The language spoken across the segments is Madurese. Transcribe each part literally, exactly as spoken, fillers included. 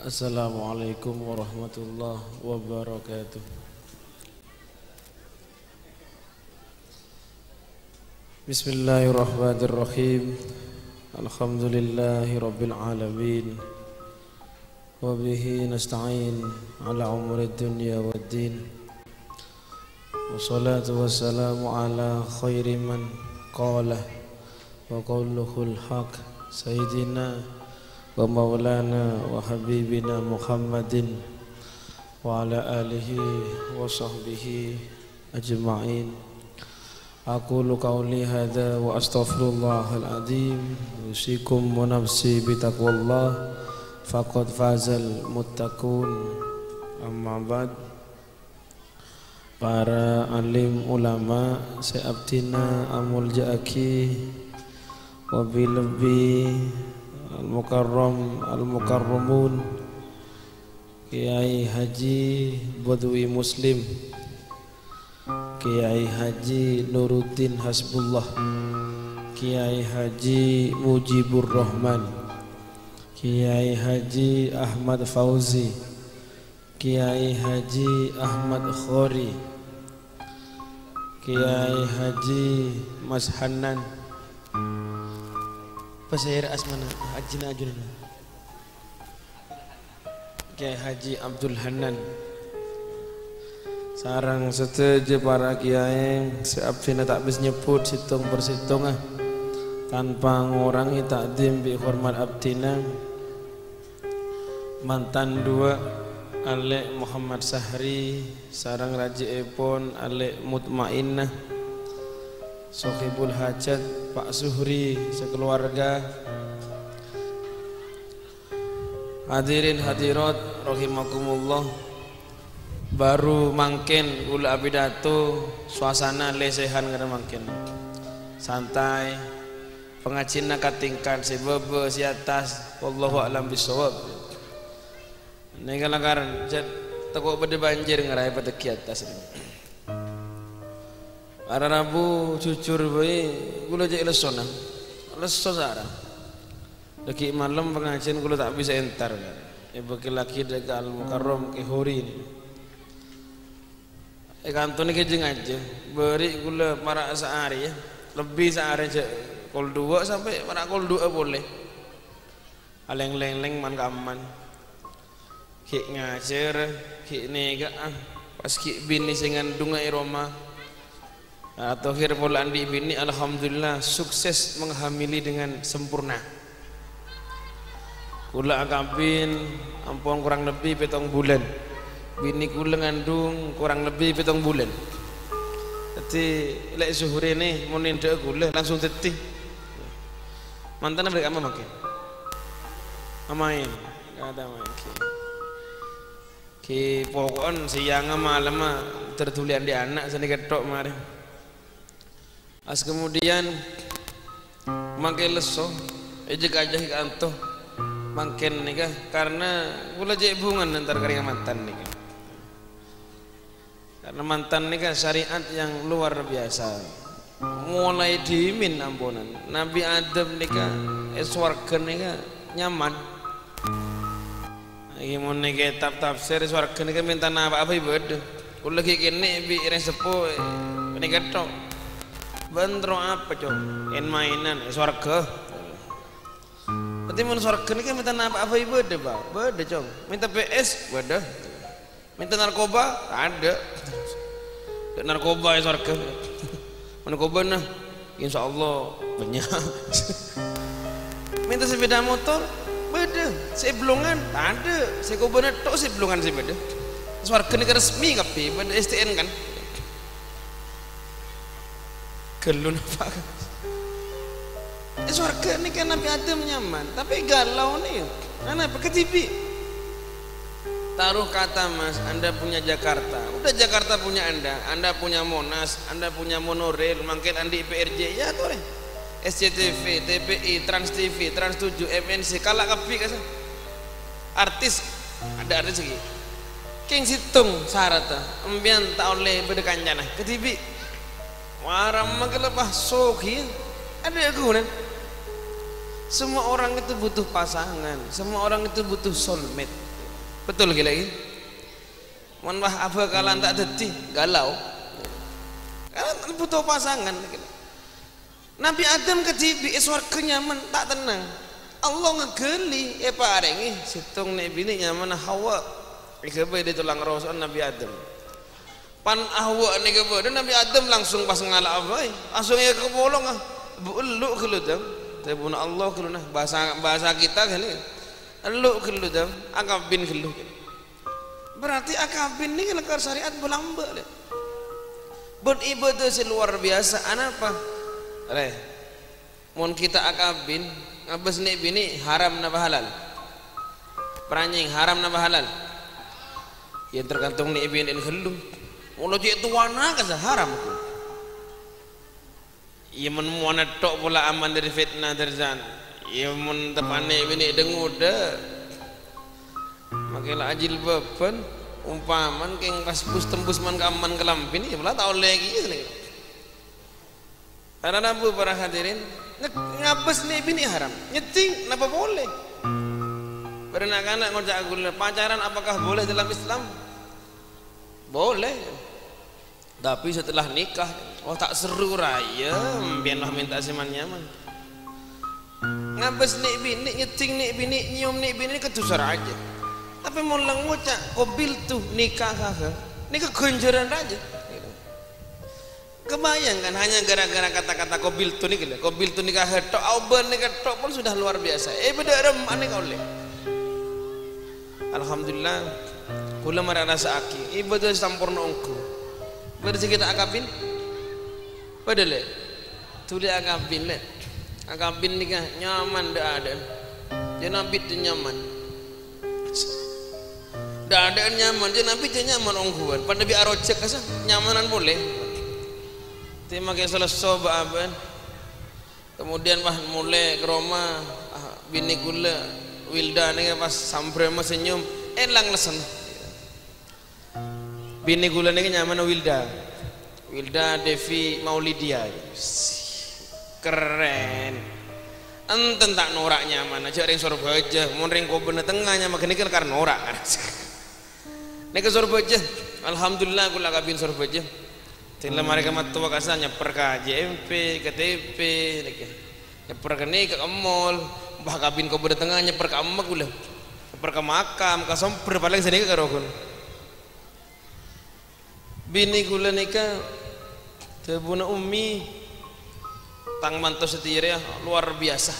Assalamualaikum warahmatullahi wabarakatuh. Bismillahirrahmanirrahim. Alhamdulillahirabbil alamin. Wa bihi nasta'in ala umuri dunya waddin. Wassalatu wassalamu ala khairi man qala wa qauluhul haq, sayyidina wa maulana wa habibina Muhammadin wa ala alihi wa sahbihi ajma'in. Aqulu qauli hadza wa astaghfirullahal adzim. Usikum wa nafsi bitaqwallah. Faqad fazal muttaqun. Amma ba'd. Para alim ulama sè abdhina amolja'aghi, wa bi lebbi al-mukarram, al-mukarramun, Kiai Haji Badwi Muslim, Kiai Haji Nuruddin Hasbullah, Kiai Haji Mujibur Rahman, Kiai Haji Ahmad Fauzi, Kiai Haji Ahmad Khori, Kiai Haji Mas Hanan. Pasèra asmana? Hajina ajunan. Kiai Haji Abdul Hanan. Sareng sadhâjâ para kiai sè abdhina ta' bisa nyebbhut sèttong per sèttongnga, tanpa ngorangè ta'dhim bi' hormat abdhina. Mantan duwâ', Alè' Muhammad Sahri sareng rajina èpon Alè' Mutmainnah, Sohibul Hajat, Pak Zuhri, sakalowarga. Hadirin hadirat rahimakumullah. Baru mangkèn kaulâ apidato, suasana lèsèhan ngèra mangkèn. Santai. Pangajhiânna ka tingkat sè bâbâ, sè attas. Wallahu a'lam bissawab. Nèka lakar jhât tako' bâdâ banjir ngèra è pategghi attas. Ara rabu, jujur bhâi, kaulâ cè' lessona. Lesso sara. Dhâggi' malem pangajhiân kaulâ ta' bisa entar, kan. Èbâghi lagi dhâ' ka Al-Mukarram, Kè Hori nèka. È kanto nèka jhâ' ngajhi, bâri' kaulâ para' saarè, yâ. Lebbi saarè jhâ' kol duwâ' sampè' para' kol duwâ' polè. Alèng-lènglèng man-kamman. Ghi' ngajhâr, ghi' nèka'a, pas ghi' binè sè ngandhungnga è roma. Nah, tohir polè andi' binè, alhamdulillah, sukses menghamili dengan sempurna. Kaulâ akabin ampon korang lebbi pèttong bulân. Binè kaulâ ngandhung korang lebbi pèttong bulân. Dhâddhi, lè' Zuhri nè, mon nèndhâ'â kaulâ, langsung dhâddhi. Mantanna bârâmma mangkèn? Amaèn. Kada mangkèn. Ghi poko'en sèyangnga malemma terduli andi' ana' sanèka tok marè. Pas kemudian mangkèn lesso, èjhâ' kajhâ' kanto mangkèn nèka, karena kaulâ cè' bhungana entar ka rèng mantan nèka. Karena mantan nèka syariat yang luar biasa. Mulai dhimèn amponan. Nabi Adam nèka è sowarghâ nèka nyaman. Ngghi, mon è kètab tafsir, sowarghâ nèka mènta napa'a bhâi bâdâ. Kaulâ ghi' kènè' bi' rèng seppo, eh, panèka tok. Bân terro apa, Cong? En-maènan è sowarghâ. Berarti mon sowarghâ nèka mènta napa'a bhâi bâdâ, Pak? Bâdâ, Cong. Mènta P S, bâdâ. Mènta narkoba? Adâ'. Adâ' narkoba è sowarghâ. Narkobana, insyaallah bânnya'. Mènta sepeda motor? Bâdâ. Sè è Bellongan? Tadâ'. Sè kobâna tok sè è Bellongan sè bâdâ. Sowarghâ nèka resmi kabbhi, bâdâ S T N kan. Ghâllu napa? È sowarghâ nèka Nabi Adam nyaman, tapè galau nè. Anapa kadhibi'? Taruh kata, Mas, Anda punya Jakarta. Udah, Jakarta punya Anda. Anda punya Monas, Anda punya monorail, mangkèn andi' P R J, ya torè. S C T V, T P I, Trans T V, Trans tujuh, M N C, kala' kabbhi kasa. Artis, adâ' artis ghi. Kèng sèttong saradhâ, empèyan ta' ollè bâdâ kancana. Kadhibi'. Wârâmma ghellâ' pas soghi, adâ' ghunana. Semua orang itu butuh pasangan, semua orang itu butuh soulmate. Betul ghi' la, ghi? Mon wah abhâkalan ta' dhâddhi, galau. Karena butuh pasangan. Nabi Adam kadhibi' è sowarghâ nyaman, ta' tennang. Allah ngaghâli, èparèngè sèttong nè'-binè' nyamana Hawa. Èghâbây dâri tolang roso'na Nabi Adam. Pan Hawa nèka bâdâ, Nabi Adam langsung pas ngala'a bhâi. Langsung èkapolonga. "Bu, ellu' ghâllu, Dam." Dhâbuna Allah ghâllu, nah, bahasa, bahasa kita ghâni. "Ellu' ghâllu, Dam. Akabin ghâllu." Berarti akabin nèka lakar syariat bâlâmbâ', lè. Bân ibadah sè luar biasa. Anapa? Rè. Mon kita akabin, ngabâs nè'-binè' haram napa halal? Paranyèng, haram napa halal? Ya tergantung nè'-binè'en ghâllu. Molo cè' towana kassa' haram. Ya mon mowana tho' pola aman dâri fitnah dâri san. Ya mon teppa'na nè'-binè' dâ-ngodâ. Makè la ajilbâbhân, ompamana kèng pas bus tembus man ka aman kalambhina, ya pola ta' ollè kèya. Para rabu, para hadirin, nge-, ngabâs nè'-binè' haram. Nyèddhing, napa polè? Bâdâ na'-kana' ngoca' ghulâ, "Pacaran apakah boleh dalam Islam?" Boleh. Tapi setelah nikah, wah, ta' serru raya, empèyan wah mènta sè man-nyaman. Ngabâs nè'-binè', nyèddhing nè'-binè', nyèyom nè'-binè' nèka dhusa rajâ. Tapè mon la ngoca', "Qabiltu nikahaha," nèka ghânjhârân rajâ. Kebayang kan, hanya gara-gara kata-kata "qabiltu" nèka lho, "qabiltu nikaha" tho', aobân nèka tho' pon sudah luar biasa. Eh, bâdâ rem anè kaulè. Alhamdulillah, kaulâ marè arasa'aghi ibadah samporna ongghu. Bâdâ sè ghi' ta' akabin? Bâdâ, Lè'? Dhuli akabin, Lè'. Akabin nèka nyaman dâ'-adâ'ân. Jâ' nabbit nyaman. Dâ'-adâ'ân nyaman, jâ' nabbit jâ' nyaman ongghuwân. Padâ bi' arojhâk kassa', nyamanan polè. Tè makè salesso bâ'-abâ'ân. Kemudian pas molè ka roma, ah, binè kaulâ, Wilda nèka pas sambrâma senyum, èlang lessèna. Binè kaulâ nèka nyamana Wilda. Wilda Devi Maulidia. Keren. Enten ta' nora' nyamana, jâ' rèng Sorbhâjâ, mon rèng Kobâna Tengnga nyama ghânèka lakar nora'. Nèka Sorbhâjâ, alhamdulillah kaulâ akabin Sorbhâjâ. Dina marè ka mattowa kassa' nyèpper ka J M P, ka T P, nèka. Nyèpper ka nèka ka mall, bâ akabin Kobâna Tengnga nyèpper ka emma kaulâ. Nyèpper ka makam, ka sombher, palèng sanèka karo ghun. Binè kaulâ nèka dhâbuna Ummi, "Tang manto satèya rèya luar biasa."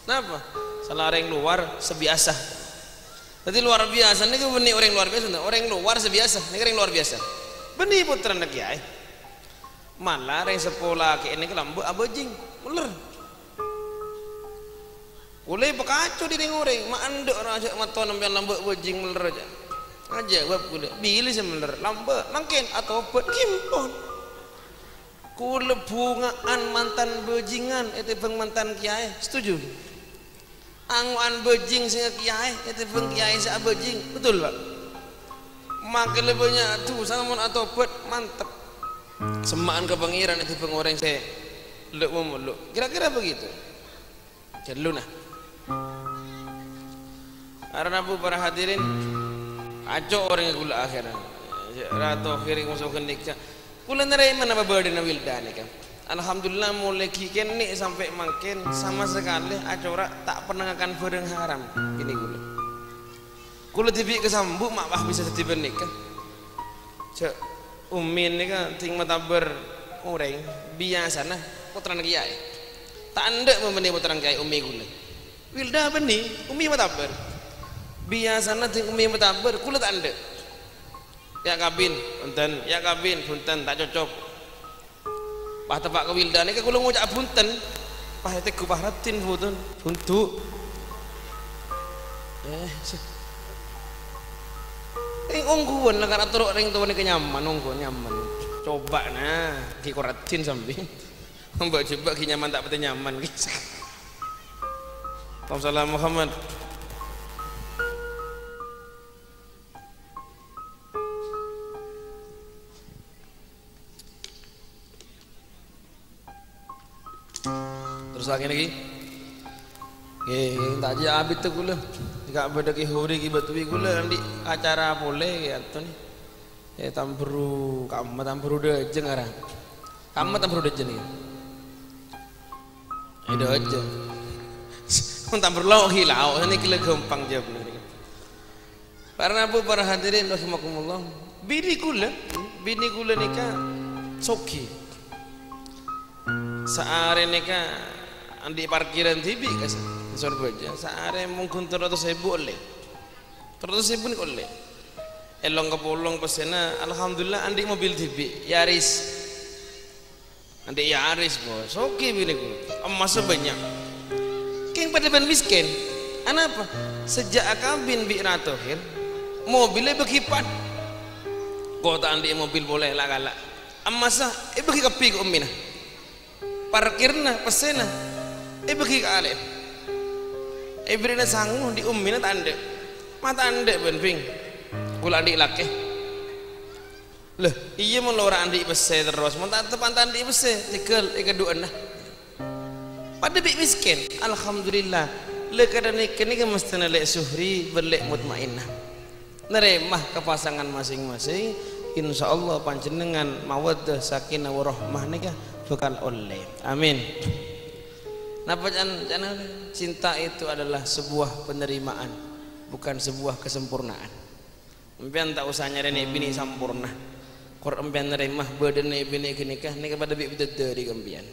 Napa? Sala orèng luar sabiasa. Dhâddhi luar biasa nèka bânnè orèng luar biasa, orèng luar sabiasa, nèka orèng luar biasa. Bânnè pottrana kèyaè. Mala rèng seppo lakè'è nèka lambâ' abhâjing, mellèr. Kaulâ èpakaco dâri rèng-orèng, "Ma' endâ' ra jâ' mattowa sampèyan lambâ' bhâjing mellèr jâ'." Ajâwâb kaulâ, "Bilâ sè mellèr, lambâ', mangkèn atobhât, ghi empon." Kaulâ bhunga'an mantan bhâjingan ètèmbhâng mantan kèyaè, setuju? Ango'an bhâjing sè ngakèyaè ètèmbhâng kèyaè sè abhâjing, betul, Pak? Makè la bânnya' dhusa, mon atobhât, mantep. Semma'an ka Pangèran ètèmbhâng orèng sè lè'-momolè'. Kira-kira begitu. Ghâllu, nah. Para rabu, para hadirin, kaco orèng kaulâ akhèr. Ra tohir moso ghânèka. Kaulâ narèma napa bâdâna Wilda nèka. Alhamdulillah, molaè ghi' kènè' sampè' mangkèn sama sakalè acora' ta' pernah ngakan bhârâng haram binè kaulâ. Kaulâ dhibi' kasambu' ma' pas bisa dhâddhi bhârâng nèka. Jâ' Ummi nèka dhing matabâr orèng, biyasana pottrana kèyaè. Ta' endâ' mabânnè pottrana kèyaè Ummi kaulâ. Wilda bânnè, Ummi matabâr. Biyasana dhing Ummi matabâr, kaulâ ta' endâ'. "Ya' kabin, bhunten, ya' kabin, bhunten, ta' cocok." Pas teppa' ka Wilda nèka kaulâ ngoca'a bhunten. Pas èteggu pas raddhin bhunten, bundu'. Eh, se-, eh, ongghuwân la kara toro' rèng towa nèka nyaman, ongghuwân nyaman. Coba, nah, ghi' ko raddhin sambi. Mbak coba ghi' nyaman ta' patè nyaman, ghi. Allahumma shalli ala Muhammad. Terus lagi lagi. Nggih, nggih, ta' jiyâ abit kaulâ. Ka' bâdâ Kè Hori, Kè Batuwi, kaulâ andi' acara polè, ya, to, nè. Eh, tambhuru, kamma tambhuru dâjâ ngara. Kamma tambhuru dâjâ, nè. Eh, dâjâ. Mon tambhuru lao', ghi lao'. Nèka la ghâmpang jâwâbbhâ. Para rabu, para hadirin rahimakumullah. Binè kaulâ, binè kaulâ nèka soghi. Saarè nèka andi' parkiran dhibi' ka Sorbhâjâ. Saarè mongghun tello ratos èbu ollè. Tello ratos èbu nèka ollè. Èlong-kapolong pèssèna, alhamdulillah andi' mobil dhibi', Yaris. Andi' Yaris, Bos. Soghi binè kaulâ. Emmassa bânnya'. Kèng padâ bân mèskèn. Anapa? Sejak akabin bi' Ratu Hil, mobilla èbâghi empa'. Ko' ta' andi' mobil polè, la'-kala'. Emmassa èbâghi kabbhi ka ummina. Parkirna, pèssèna, èbâghi ka alè'na. Èbèrri'na sango, dhi' ummina ta' endâ'. Ma' ta' endâ', bân, Bhing. Kaulâ andi' lakè. Lha, iyâ mon la ora andi' pèssè terros, mon ta' teppa' ta' andi' pèssè, cèghâl è kadu'ânna. Padâ bi' mèskèn, alhamdulillah. Lha, kadhâng nèka, nèka mestèna Lè' Zuhri bân Lè' Mutmainnah. Narèma ka pasangan masing-masing, insyaallah panjhennengngan mawaddah, sakinah, warahmah nèka bhâkal ollè. Amin. Napa ca'na, ca'na? Cinta itu adalah sebuah penerimaan, bukan sebuah kesempurnaan. Empèyan ta' osa nyarè nè'-binè' samporna. Kor empèyan narèma bâdâna nè'-binè' ghânèka, nèka padâ bi' bidadari ka empèyan.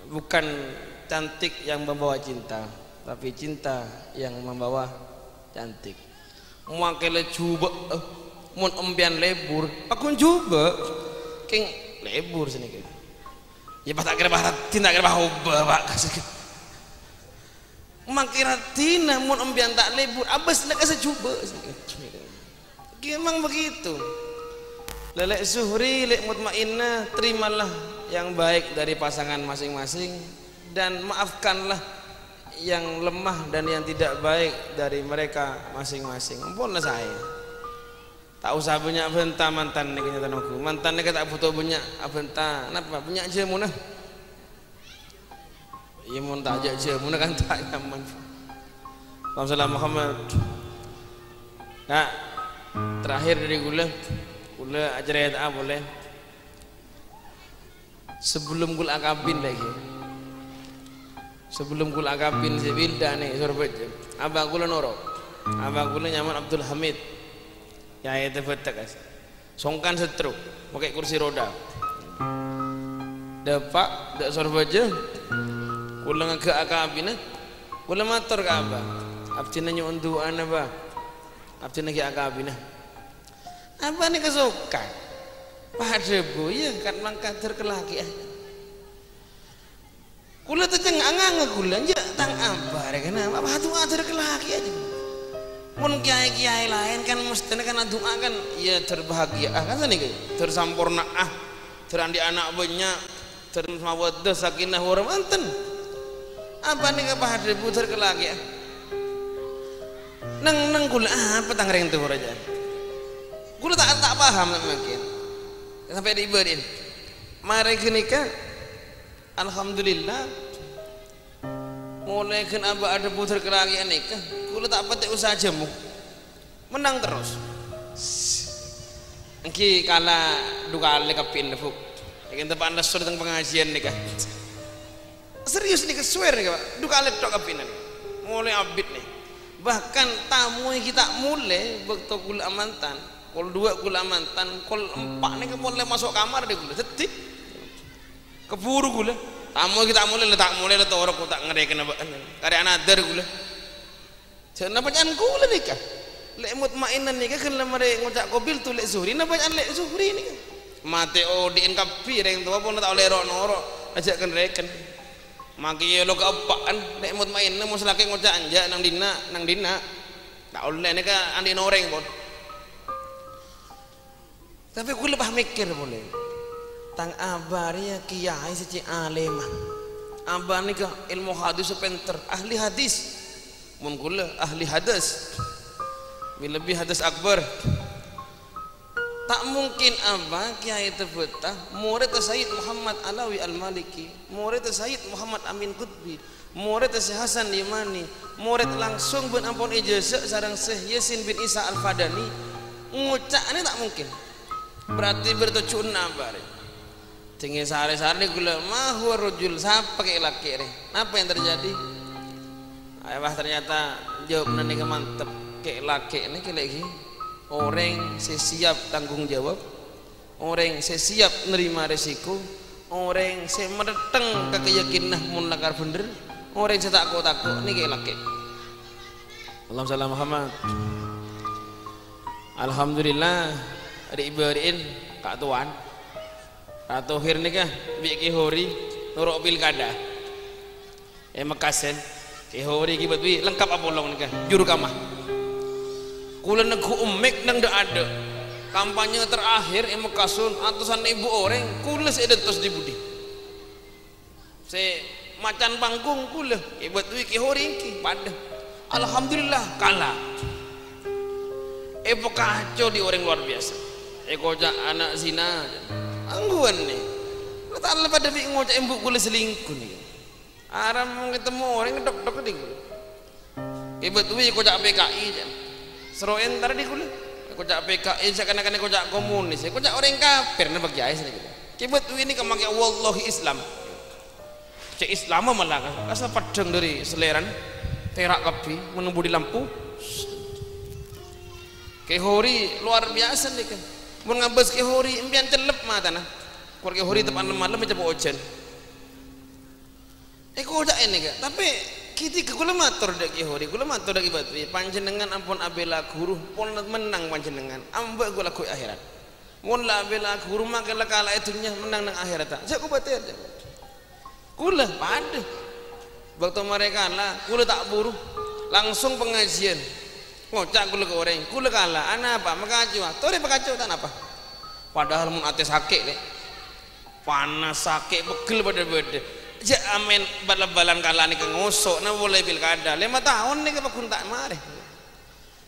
Bukan cantik yang membawa cinta, tapi cinta yang membawa cantik. Mangkèla jhubâ', eh, mon empèyan lebur, pagghun jhubâ'. Kèng lebur sanèka. Ya, pas ta' kèra pas raddhin, ta' kèra pas obâ, Pak. Mangkèra dina mon empèyan ta' lebur, abâs la ka sajhubâ'. Memang begitu. Lè' Zuhri, Lè' Mutmainnah, terimalah yang baik dari pasangan masing-masing dan maafkanlah yang lemah dan yang tidak baik dari mereka masing-masing. Ampon la saè. Ta' osa bânnya' abhânta mantan nèka, nyatana ongghu. Mantan nèka ta' bhuto bânnya' abhânta. Napa? Bânnya' jhâmona. Iyâ, mon ta' ajhâk jhâmona kan ta' nyaman. Allahumma shalli ala Muhammad. Nah, terakhir dâri kaulâ, kaulâ acarèta'a polè. Sabellunna kaulâ akabin lagi. Sabellunna kaulâ akabin sè Wilda nè, Sorbhâjâ. Abah kaulâ noro'. Abah kaulâ nyamana Abdul Hamid. Yâ, ètè bâtèk, Kas. Songkan stroke, makè kursi roda. Dâpa', dâ' Sorbhâjâ, kaulâ ngaghâ' akabina, kaulâ mator ka Abah, "Abdhina nyo'on du'âna, Bah. Abdhina ghi' akabina." Abah nèka songkan. Padâ bu, iyâ, kan mangkat dâr kalakè'an. Kaulâ tècèng anganga kaulâ, jâ' tang abah rè kana, apa adu'a dâr kalakè'an. Mon kèyaè-kèyaè laèn kan mesthèna kan adu'a kan, iyâ, dâr bahagia, ah, kan sanèka, dâr samporna'a, dâr andi' ana' bânnya', dâr mawaddah, sakinah, warahmah, enten. Apa nèka padâ bu dâr kalakè'an. Neng-neng kaulâ, apa tang rèng towa rajâ? Kaulâ ta', ta' paham mangkèn. Sampè' dhi-bâdhi'in. Marè ghânèka, alhamdulillah. Molaè ghân abah adhâbu dâr kalakè'an nèka, kaulâ ta' patè osa jhâmo. Mennang terros. Èngghi kala du kalè kabbhina, Bu. Èngghi teppa'an lesso dâteng pangajiân nèka. Serius nèka, swear nèka, Pak. Du kalè tok kabbhina. Molaè abit nè. Bahkan tamoy ghi' ta' molè bâkto kaulâ amantan. Kol duwâ' kaulâ amantan, kol empa' nèka molè maso' kamar dâ' kaulâ. Dhâddhi, kabhuru kaulâ. Tamoy ghi' ta' molè, la ta' molè, la torok, ta' ngarèkèna bâ'na. Karè anadâr kaulâ. Jâ' napa ca'an kaulâ nèka? Lè' Mutmainnah nèka ghellâ' marè ngoca' qabiltu Lè' Zuhri, napa ca'an Lè' Zuhri nèka? Matè odi'in kabbhi rèng towa pon ta' ollè ro'-noro', ajâ' kèn-rèkèn. Makè lo' kaeppa'an, Lè' Mutmainnah mon salakè ngoca' enjâ' nang dinna', nang dinna'. Ta' ollè nèka andi' norèng pon. Tapè kaulâ pas mèkkèr polè. Tang abah rèya kèyaè sè cè' alèma. Abah nèka èlmo hadis sè pènter, ahli hadis. Mon kaulâ ahli hadas. Mè' lebbi hadas akbar. Ta' mungkin apa Kèyaè Tabata, morèdda Sayyid Muhammad Alawi Al-Maliki, morèdda Sayyid Muhammad Amin Qutbi, morèdda Syekh Hasan Yamani, morèd langsung bân ampon èjâzâ sareng Syekh Yasin bin Isa Al-Fadani, ngoca'na ta' mungkin. Berarti bâdâ tojjhuwânna apa rè? Dingèn sarè-sarè ghulâ, "Ma huwa rajul?" Sapa kè' lakè' rè? Napa yang terjadi? Ayo, wah, ternyata jawabnya nèka mantep. Kè' lakè' nèka lagi orèng sè siap tanggung jawab, orèng sè siap nerima resiko, orèng sè merteng ka keyakinan mon lakar bhender, orèng sè ta' ko-tako nèka kè' lakè'. Allahumma shalli ala Muhammad. Alhamdulillah, ri'-bâri'in ka' towan. Ratu Hir nèka bi' Kè Hori noro' pilkada. È Mekkasân, Kè Hori Kè Batwi lengkap apolong nèka, juru kamah. Kulâ neggu' emmèk neng dâ'-adâ'. Kampanye terakhir è Mekkasân, atosan èbu orèng, kulâ sè èdântos dhi-budhi. Sè macan panggung kulâ, Kè Batwi, Kè Hori èngghi padâ. Alhamdulillah, kala. Èpakaco dhi' orèng luar biasa. Èkoca' ana' zina. Angghuwân nè. Tang la padâ bi' ngoca' embu' kulâ selingkuh nèka. Aram mon ètemmo orèng tok-tok dhi' kulâ. Kè Batwi èkoca' P K I, jâ'. Soro entar dhi' kulâ. Èkoca' P K I, sakan-sakan èkoca' komunis. Èkoca' orèng kafir, napa kèyaè sè nèka. Kè Batwi nèka makè wallahi Islam. Cè' Islamma mala ka-, kasa peddhâng dâri salèrana. Tèra' kabbhi, mon budhi lampu. Kè Hori luar biasa nèka. Mon ngabâs Kè Hori, empèyan cellep matana. Kor Kè Hori teppa'na malem ècapo' ojhân. Èkoca'è nèka. Tapè, ghi' dhika kulâ mator dâ' Kè Hori, kulâ mator dâ' Kè Batwi, panjhennengngan ampon abhilâ ghuru, pon mennang panjhennengngan. Amba' kulâ ghu' akhèrat. Mon la abhilâ ghuru, makè la kala è dhunnya, mennang neng akhèratta. Jâ' kobâtèr, jâ'. Kulâ padâ. Bâkto marè kala, kulâ ta' buru. Langsung pangajiân. Ngoca' kulâ ka orèng, "Kulâ kala, anapa? Makacowa." "Torè pakaco, ta' napa." Padahal mon atè sakè', Lè'. Panas, sakè', pegghel padâ-padâ. Jâ' amèn bal-balan kala nèka ngoso', napa polè pilkada. Lèma taon nèka paggun ta' marè.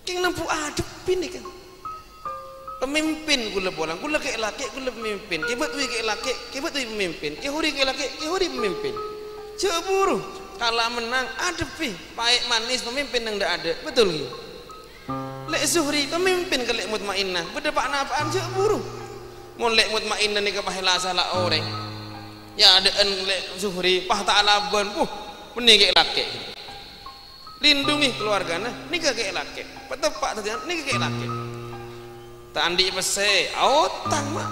Kèng nembu adhebbhi nèka. Pemimpin kulâ polana, kulâ kè' lakè', kulâ pemimpin. Kè Batwi kè' lakè', Kè Batwi pemimpin. Kè Hori kè' lakè', Kè Hori pemimpin. Jâ' buru, kala mennang, adhebbhi. Paè' manis pemimpin neng dâ'-adâ'. Betul ghi? Lè' Zuhri pemimpin ka Lè' Mutmainnah. Bâdâ pa-, napa'an jâ' buru. Mon Lè' Mutmainnah nèka pas la sala orèng. Ya, adâ'ân Lè' Zuhri, pas ta' alabân. Buh, bânnè kè' lakè'. Lindungi keluargana, nèka kè' lakè'. Pateppa' dhâddhiyân, nèka kè' lakè'. Ta' andi' pèssè, aotang, Ma'.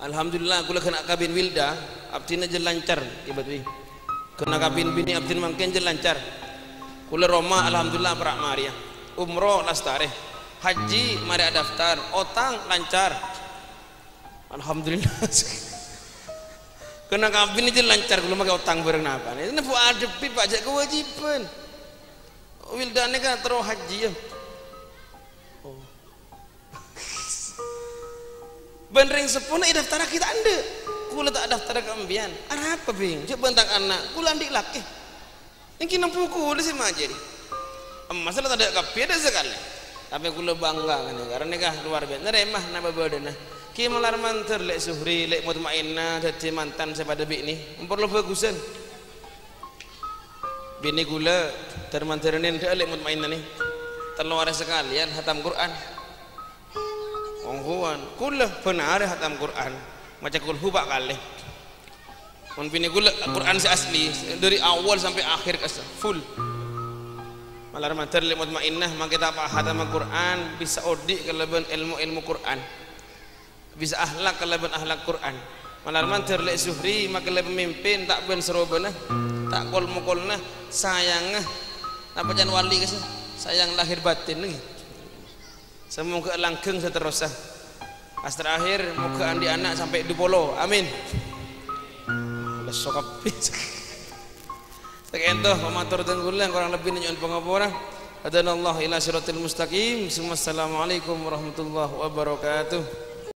Alhamdulillah, kulâ ghâna' kabin Wilda, abdhina jhâ' lancar, Kè Batwi. Ghâna' kabin binè' abdhina mangkèn jhâ' lancar. Kulâ roma, alhamdulillah, pèra' marèya. Umroh lastarè. Haji marè adaftar, otang lancar. Alhamdulillah. Ghâna' kabin jhâ' lancar, kulâ makè otang bhâreng napa. Nèka bu adhebbhi, Pak, jhâ' kawâjibhân. Wilda nèka terro haji, ya. Oh. Bân rèng seppona èdaftarraghi ta' endâ'. Kulâ ta' adaftarra ka empèyan. Arapa, Bhing? Jhâ' bân tang ana'. Kulâ andi' lakè. Èngghi nembu kulâ sè majâri. Emmas la tadâ' kabbhi, tadâ' sakalè. Tapè kulâ bangga nèka, karena nèka luar biasa. Narèma napa bâdâna. Ghi malar mandhâr Lè' Zuhri, Lè' Mutmainnah, dhâddhi mantan sè padâ binè. Empor lo bhâghusân. Binè kulâ, dhâr-mandhârân endâ' Lè' Mutmainnah nè. Tello arè sakalèyan hatam Qur'an. Ongghuwân, kulâ bân arè hatam Qur'an, maca kulhu pa' kalè. Mon binè kulâ Qur'an sè asli, dâri awal sampè' akhir kas-, full. Malar mandhâr Lè' Mutmainnah, mangkè ta' pa-, hatam Qur'an, bisa odi' kalabân èlmo-èlmo Qur'an. Bisa akhlak kalabân akhlak Qur'an. Malar mandhâr Lè' Zuhri, mangkè la pemimpin, ta' bân-sarobâna, ta' kol-mokolna, sayangnga. Napa can wali kas-, sayang lahir batin, ngghi. Samoghâ langgeng saterrossa. Pas terakhir, moghâ andi' ana' sampè' dupolo. Amin. Lesso kabbhi. Sakènto, pamator dhân kulâ, korang lebbi nyo'on pangapora. Hadanallahu ila siratil mustaqim. Summa assalamualaikum warahmatullahi wabarakatuh.